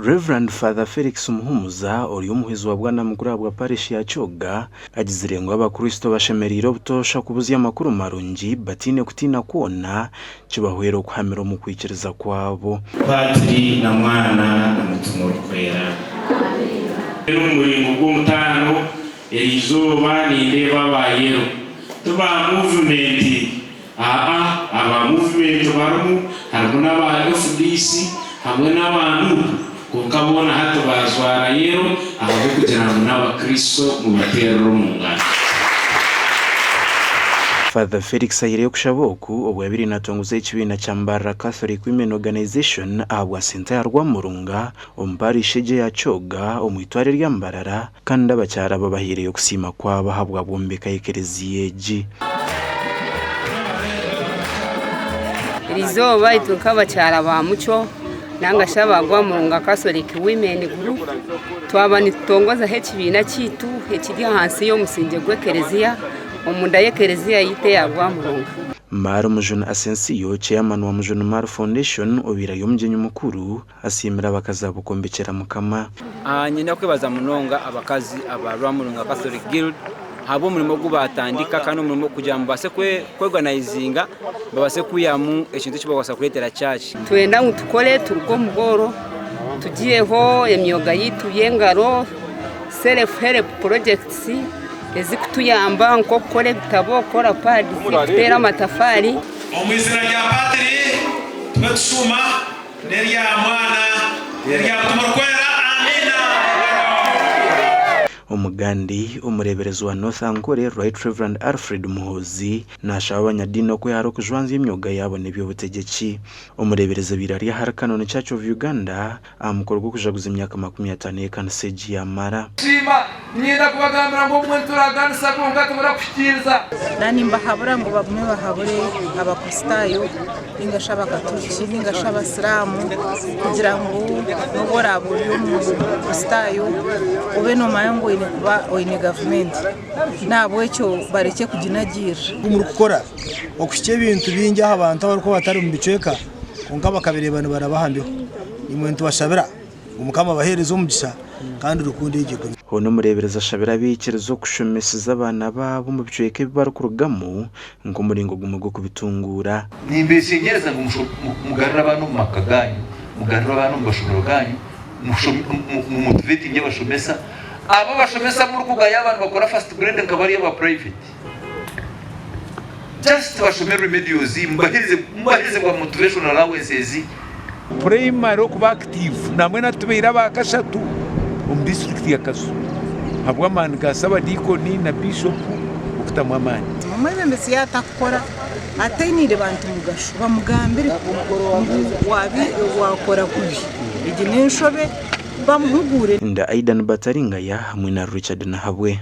Rev. Father Felix Muhumuza ori omuhwezi wa Bwanamukuru ahabwa Parish ya Kyoga agizire ngu abakristo bashemereire obutoosha kubuzya amakuru marungi bataine kutiina kwona kibahwere okuhamira omu kwikiriza kwabo. Patri na Mwana na Mutima Orikwera. Omu muringo gw'omutaano, eriizooba nindeeba aba yellow. Ti ba movement, aa, aba movement barimu, harimu n'aba FDC hamwe n'aba nup, kwonka boona hati baajwara yellow ahabw'okugira ngu n'Abakristo mubateerere omu ngaro. Father Felix ahireyo okushaba oku obu yabaire natongoza ekibiina kya Mbarara Catholic Women Organisation ahabwa senta ya Rwamurunga omu parish egi eya Kyoga omu itware erya Mbarara kandi abakyara aba bahaireyo okusiima kwabo ahabwa bwombeka y'ekereziya egi. Erizooba itwe nk'abakyara ba Mucyo nanga shi aba Rwamurunga Catholic Women Group twaba nitutongozaho ekibiina kyaitu ekiri ahansi y'omusingye gw'ekereziya omunda y'ekereziya yaitu eya Rwamurunga. Maari Mujuni Asensio, Chairman wa Mujuni Maari Foundation obaire ari omugyenyi mukuru, asiimire abakazi abo kwombekyera Mukama. Nyine kwebaza munonga abakazi aba Rwamurunga Catholic Guild ahabw'omurimo ogu baatandika kandi omurimo kugira ngu babaase kweorganizinga babaase kwihamu ekintu eki bakubaasa kureetera church. Nitwenda ngu tukore turuge omu bworo tugiheho emyoga yaitu y'engaro, self help projects ezikutuyamba nk'okukora ebitabo, kukora pads, kuteera amatafaari. Omu izina rya Patri, tube tushuuma, n'erya Mwana, n'erya Mutima Orikwera. Amiina. Omugandi, Omureeberezi wa North Ankole, Right Rev. Alfred Muhoozi naashaba abanyadiini okwehara okujwanzya emyoga yaabo n'eby'obutegyeki. Omureeberezi abaire ari ahari Canon Church of Uganda aha mukoro gw'okujaguza emyaka 50 y'ekanisa egi yaamara. Kusiima, Niinyenda kubagambira ngu obumwe nituraganisa kwonka tibura kuhikiiriza. Naanimbahabura ngu bagume bahabure Abakristaayo nainga shi Abakaturiki nainga shi Abasiraamu kugira ngu n'obu oraabe ori Omukristaayo obe noomanya ngu oine kuba oine gavumenti. N'ahabw'ekyo barekye kuginagiirira. Oku murikukora okuhikya ebintu bingi aha bantu abarikuba batari omu bicweka kwonka bakabireeba nibaraba aha mbeho. Imwe nitubashabira ngu Mukama abaheereze omugisha kandi rukundo egyo egume. Hoona omureeberezi ashabire abaikiriza okushomeseza abaana baabo omu bicweka ebi barikurugamu nk'omuringo gumwe gw'okubitunguura. Nimbeeshengyereza ngu mugarure abaana omu maka gaanyu, mugarure abaana omu mashomero gaanyu, mumotiveetingye abashomesa. Abo abashomesa abu murikugaya aba nibakora first grade nka bariya aba private. Just bashome remedials, mubaheereze bwa motivation allowances. Purayimare okuba active nambwenu hati tubaire abakashatu omu disiturikiti ya Kazo ahabw'amaani ga Sabadiikoni na Biishopu okutamu amaani. Omwebembezi yaaba atarikukora atainiire bantu mugasho bamugambire ngu waakora kubi egi n'enshobe bamuhuguure. Nda Aidan Bataringaya hamwe na Richard Nahabwe.